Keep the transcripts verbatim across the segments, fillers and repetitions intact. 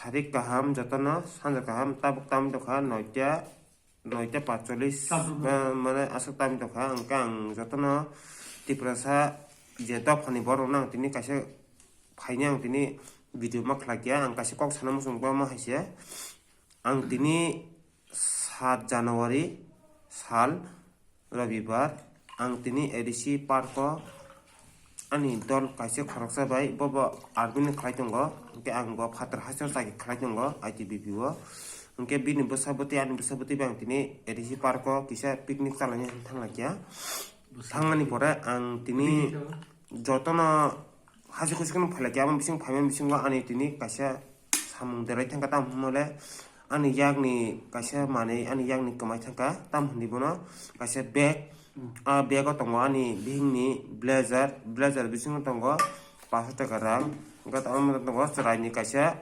Tarik kaham jotono, sanja kaham, tabuk tam tongkha noita, noita patcholish, Tabuk. Ma-, mane aswk tam tongkha, hwnkhe ang jotono Tiprasa je dophani borokno ang tini kaisa phaini ang tini video ma khlai kha, ang kaisa kok sana muchung ma hai se. Ang tini sat January sal Robibar, ang tini A D C park o ani dol kaisa khoroksa bai bobo army ni khlai tongo, hwnkhe ang bo phatar haste o chakhe khlai tongo I T B P o, hwnkhe bini bwsa bwtwi ani bwsa bwtwi bai ang tini A D C park o kisa picnic chalaina thang lai kha. Thangmani pore ang tini jotono haste kuchukno phailai kha, aboni bising phaimani bisingo ani tini kaisa samung derai thangkha, tamo hwnmale ani yakni kaisa manwi ani yakni kwmai thangkha, tamo hwnwi bono kaisa bag, ah bag o tongo ani bihikni blazer, blazer bisingo tongo paanso taka rang, hwnkhe tamo tongo chwraini kaisa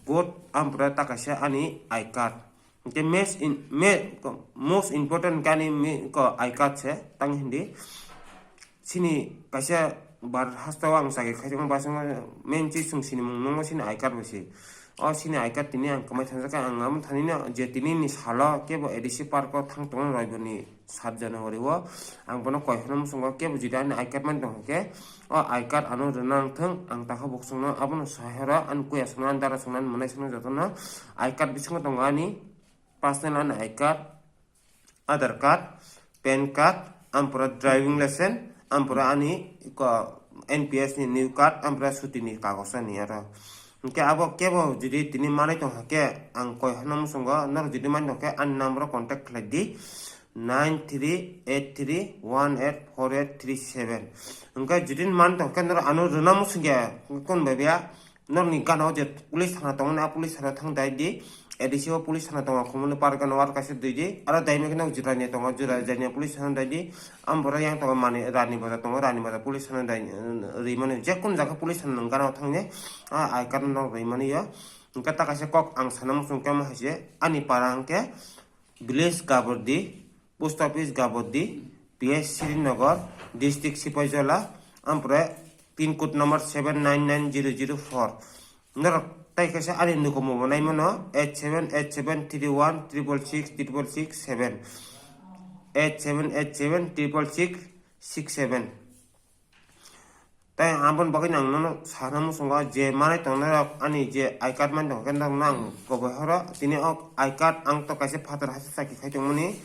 coat, ampore ta kaisa ani I card. Hwnkhe mes in-, me-, ko-, most important kani mi-, ko I card se tang hindi. Sini kaisa bar hasteo ang chakri khaijak basing main chis sini mung nungo sini I card bai se. O sini I card tini ang kwmai thangjak kha, ang amo thani no je tini ni salo kebo A D C park o thang tongo Roiboni sat January o. Ang bono koi hwnna muchungo kebo jodi ani I card man tong khe o I card ano rwna nang thung, ang takha bukchung no abono sai horo ani kuya songna ani dara songna ani mwnai songna jotono I card bisingo tongo ani personal ani I card, Aadhaar card, pan card, ampore driving license, ampore ani ko N P S ni new card, ampore chuti ni kagoj ani aro. Hwnkhe abo kebo jodi tini manwi tongkha khe ang koi hwnna muchungo, norok jodi manwi tongkha khe ani number o contact khlai di, nine three eight three one eight four eight three seven. Hwnkhe jodi manwi tongkha khe norok ano rwna muchungya kon bai ya. Norokni gana o je police thana tongo, a police thana thang dai di. A D C o police thana tongo, Khumulwng park gana o kaisa dui di. Aro daimai kheno Jirania tongo, Jira-, Jirania police thana dai di. Ang borok yang tongo mani Rani Bazar tongo, Rani Bazar police thana dai, rimani. Je kun jaga police thana nang gana o thang di. A I card no rimani ya. Hwnkhe ta kaisa kok ang sana muchung khe ma hai se. Ani para hwnkhe village Gabordi, post office Gabordi, P S Srinagar, district Sipaijala, ampore pin code number seven nine nine zero zero four. Norok tai kaisa ani nukumu bo nai mano eight seven eight seven three one triple six triple six seven, eight seven eight seven triple six six seven. Tai aboni bagwi ang nono sana muchungo je manai tongnai rok ani je I card mani tongkhe norokno ang koboi horo tini o I card ang to kaisa phatar haste chakri khai tongmani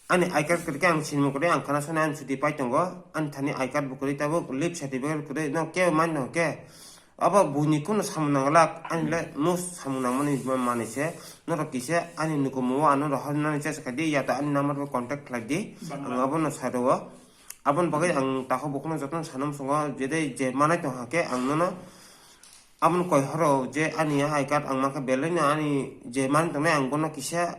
ani I card kwrwikhe ang sinimung kwrwi ang khana sani ani chuti pai tongo ani thani I card bo kwrwi tabuk leave certificate kwrwi no kebo mani tongkhe abo buini kunu samung nanglak ani le most samung nangmani manwi se norok kisa ani nukumu o ano rohornani chesa khaidi ya to ani number bo contact khlaidi ang abono sai rwo. Aboni bagwi ang takhuk bukhukno jotono sana muchungo, jede je manai tongkha khe ang nono aboni koi horo je ani I card ang mankha belai no ani je manwi tongnai ang bono kisa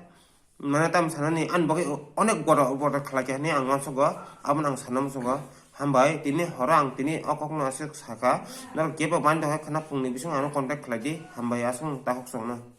mane tamo sanani ani bagwi onek boro boro khlai kha hinwi ang uansugo, abono ang sana muchungo. Hambai tini horo ang tini o kokno aswk sakha, norok kebo manwi tongkha khwna phungni bising ano contact khlai di, hambai aswk takhuk chwngno.